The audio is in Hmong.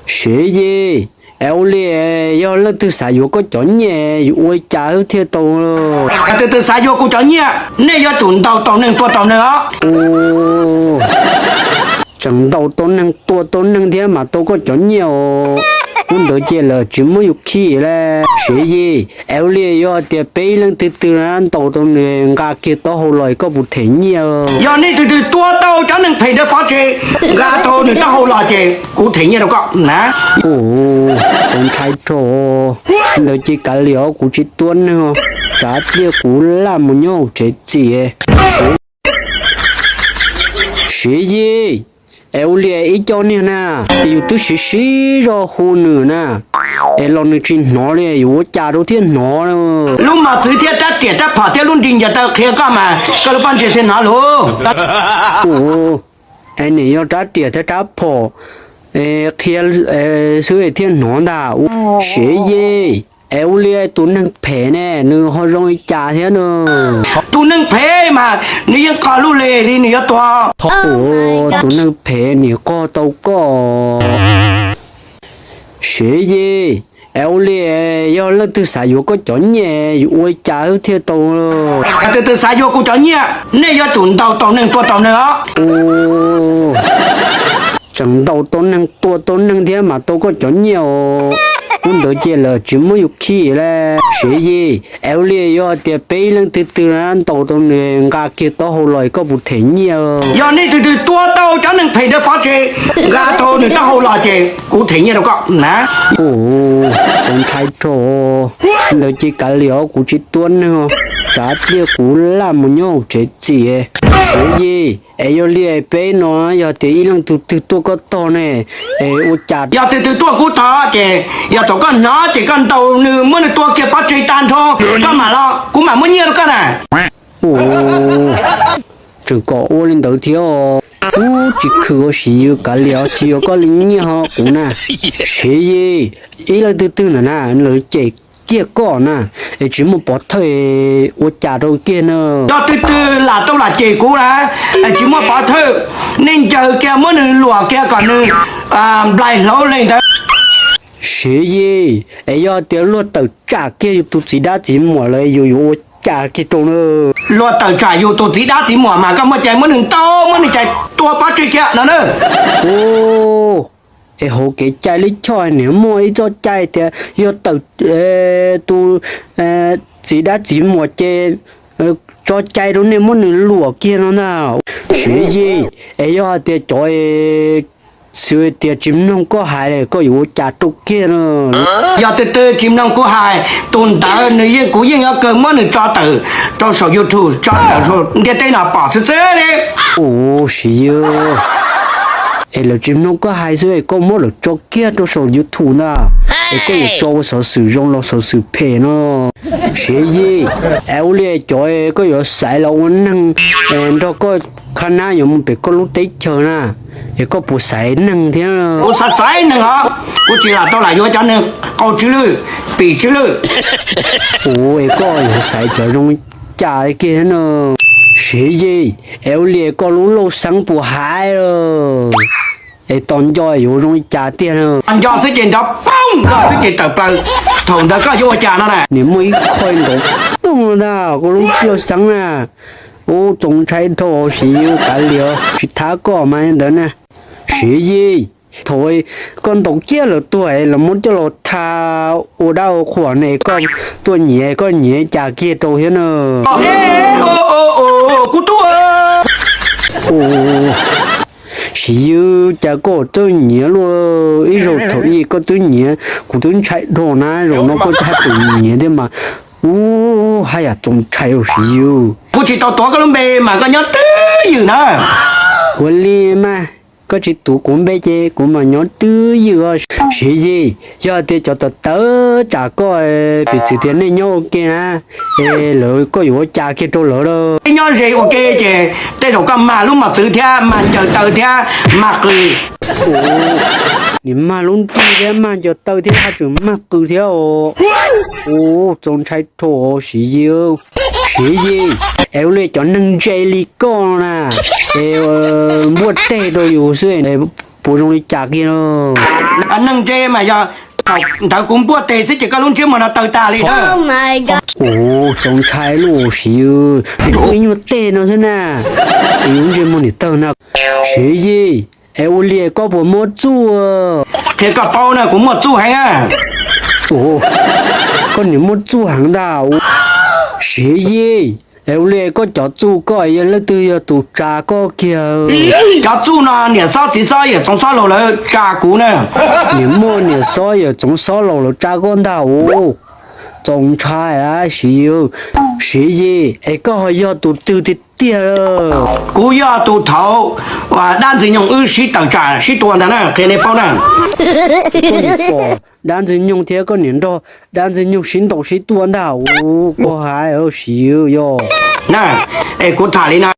Siv Yis, es ua li yog leej twg xav yuav koj cov nyiaj yuav ua cas thiaj tau? Leej twg xav yuav kuv cov nyiaj, nej yuav tsum ntaus tau neeg tua tau neeg os. Tseem ntaus tau neeg tua tau neeg thiab mas tau koj cov nyiaj os. Hnub ntawd ces lawv tsis muab yus khi li. Siv Yis, es ua li yog tias peb ib leej twg twg ntaus tau nws nqa kiag taub hau los koj puas them nyiaj? Yog nej twg twg tua tau cov neeg phem ntawd pov tseg, nqa tau nws taub hau los ces kuv them nyiaj rau koj na. Ua, kuv ntshai rau. Ntawd ces kav liam os, kuv tsis tua neeg os, tsav pliag kuv laj mus nyob hauv tsev txim. Siv Yis, es ua li ib co niag na, yus twb siv siv zog hu nws na, es los nws tsis hnov li, yuav ua cas rau thiaj hnov? Lub mos txwv thiab rab riam rab phom thiab lub nrig ncaws taw qhia koj mas koj lub pob ntseg thiaj hnov lus. Ua, es nim yog rab riam thiab rab phom qhia xwb thiaj hnov ntag. Siv Yis, es ua li tus neeg phem ne nws ho zoo li cas thiab na? Tus neeg phem mas nws yeej qog lub li li nws yuav tuag. Ua, tus neeg phem nim qog tau koj. Siv Yis, es ua li yog leej twg xav yuav koj cov nyiaj yuav ua cas thiaj tau? Leej twg twg xav yuav kuv cov nyiaj, nej yuav tsum ntaus tau neeg tua tau neeg os. Ua, tseem ntaus tau neeg tua tau neeg thiab mas tau koj cov nyiaj os. Hnub ntawd ces lawv tsis muab yus khi li. Siv Yis, es ua li yog tias peb ib leej twg twg ntaus tau nws nqa kiag taub hau los koj puas them nyiaj? Yog nej twg twg tua tau cov neeg phem ntawd pov tseg, nqa tau nws taub hau los ces kuv them nyiaj rau koj na. Ua, kuv ntshai rau. Ntawd ces kav liam os, kuv tsis tua neeg os, tsav pliag kuv laj mus nyob hauv tsev txim. Siv Yis, es yog li peb no yog tias ib leej twg twg tuaj koj tog ne, es ua cas? Yog twg twg tuaj kuv tog ces yog thaum koj hnov ces koj ntaus nws muab nws tua kiag pov tseg tag nrho, koj mam los kuv mam muab nyiaj rau koj na. Ua, tseem kom ua li ntawd thiab os. Ub, tsis khwm ua Siv Yis, kav liam os, tsis yuav koj li nyiaj ho kuv na. Siv Yis, ib leej twg twg ntawm na lawv cem kiag koj na, es tsis muaj pov thawj, ua cas rau kiag na? Yog twg twg lam tau lam cem kuv na, es tsis muaj pov thawj, nej ncaws kiag muab nws luam kiag kom nws nplai hlauv li ntawd. Siv Yis, es yog tias luag tawm tsam kiag yus tus txiv dab txiv muam lawm yus yuav ua cas kiag rau na? Luag tawm tsam yus tus txiv dab txiv muam mas koj muaj cai muab nws ntaus muab nws cais tua pov tseg kiag no na. Es hauv kev cai lij choj niam muaj ib txoj cai tias yog tawm tus txiv dab txiv muam ces tso cai rau nej muab nws luam kiag no ntag. Siv Yis, es yog hais tias cov xws tias tsis mloog koj hais koj yuav ua cas rau kiag na? Yog twg twg tsis mloog kuv hais, tus ntawd nws yeej, kuv yeej yuav kawg muab nws tso tawm rau saum YouTube, tso tawm saum ntiaj teb no pom xwb xwb li. Ua, Siv Yis, es lawv tsis mloog koj hais xwb es koj muab lawv tso kiag rau saum YouTube ntag, es koj yuav tso ua xov xwm zoo los xov xwm phem no? Siv Yis, es ua li cov koj yuav xaiv los ua neeg nrog koj qhab nab yuav mus pem koj lub teb chaws na, es koj puas xaiv neeg thiab? Kuv xaiv xaiv neeg os, kuv tsis lam tau lam yuav cov neeg qau tsw lwj, pim tsw lwj. Ua, es koj yuav xaiv cov zoo cas kiag thiab na? Siv Yis, es ua li koj lub lauj xeeb puas hais? Es tos nco yuav zoo li cas tiag na? Nco xwb ces nrov poog, nco xwb ces tawm plaws. Thaum ntawd koj yuav ua cas no na? Nim muaj ib qho nrov poog ntag koj lub lauj xeeb na. Ub, txaus ntshai dhau Siv Yis, kav liam tsis thab koj mas ntawd na. Siv Yis, thaum koj ntaus kiag lawv tuag es lawv muab coj los tha ua dab ua qhuas ne, koj tuaj nyiav koj nyiav cas kiag rau thiab na? Kuv tuaj. Ua, Siv Yis, cas koj txawj nyiav luaj, ib zaug thaum ub koj twb nyiav kuv twb ntshai dhau na, zaum no koj haj tseem nyiav thiab mas. Ub, haj yam txaus ntshai Siv Yis. Kuv tsis tau tuav koj lub npe mas koj nyob twj ywm na. Ua li mas, koj tsis tuav kuv npe ces kuv mam nyob twj ywm os. Siv Yis, yog tias cov tawv tawv tsam koj, piv txwv tias nej nyob ua ke na, es lawv koj yuav ua cas kiag rau lawv lawm? Nyob ze ua ke ces tej zaum koj mag lub mos txwv thiab mag ncaws taw thiab mag qws. Nim mag lub nrig thiab mag ncaws taw thiab haj tseem mag qws thiab os. Ub, txaus ntshai dhau Siv Yis. Siv Yis, es ua li cov neeg ntse li koj na, es npuaj teg rau yus xwb, puas zoo li cas kiag? Neeg ntse mas yog thaum ntawd kuv npuaj teg xwb ces koj lub ntsiab muag no tawg tas li. Ua, txaus ntshai lauj Siv Yis, es koj ib nyuag teg no xwb na, es yus ntsej muag niam tawg na. Siv Yis, es ua li koj puas muaj txuj? Qhia koj paub na, kuv muaj txuj heev. Ua, koj niam muaj txuj heev ntag. Siv Yis, es ua li koj cov txuj koj yog leej twg yog tus tsa koj kiag? Cov txuj no niam xob txiv xob yawm txoov xob laug lawv tsa kuv na. Niam muaj niam xob yawm txoov xob laug lawv tsa koj ntag. Ua, txaus ntshai a Siv Yis. Siv Yis, es koj ho yog tus twg tiag tiag? Kuv yog tus thaud dab ntxwg nyoog wb sib tawm tsam sib tua ntag na, qhia nej paub na. Koj niam pom dab ntxwg nyoog thiab koj niam nrog dab ntxwg nyoog sib ntaus sib tua ntag. Ua, koj hais Siv Yis yog na, es kuv tham li no.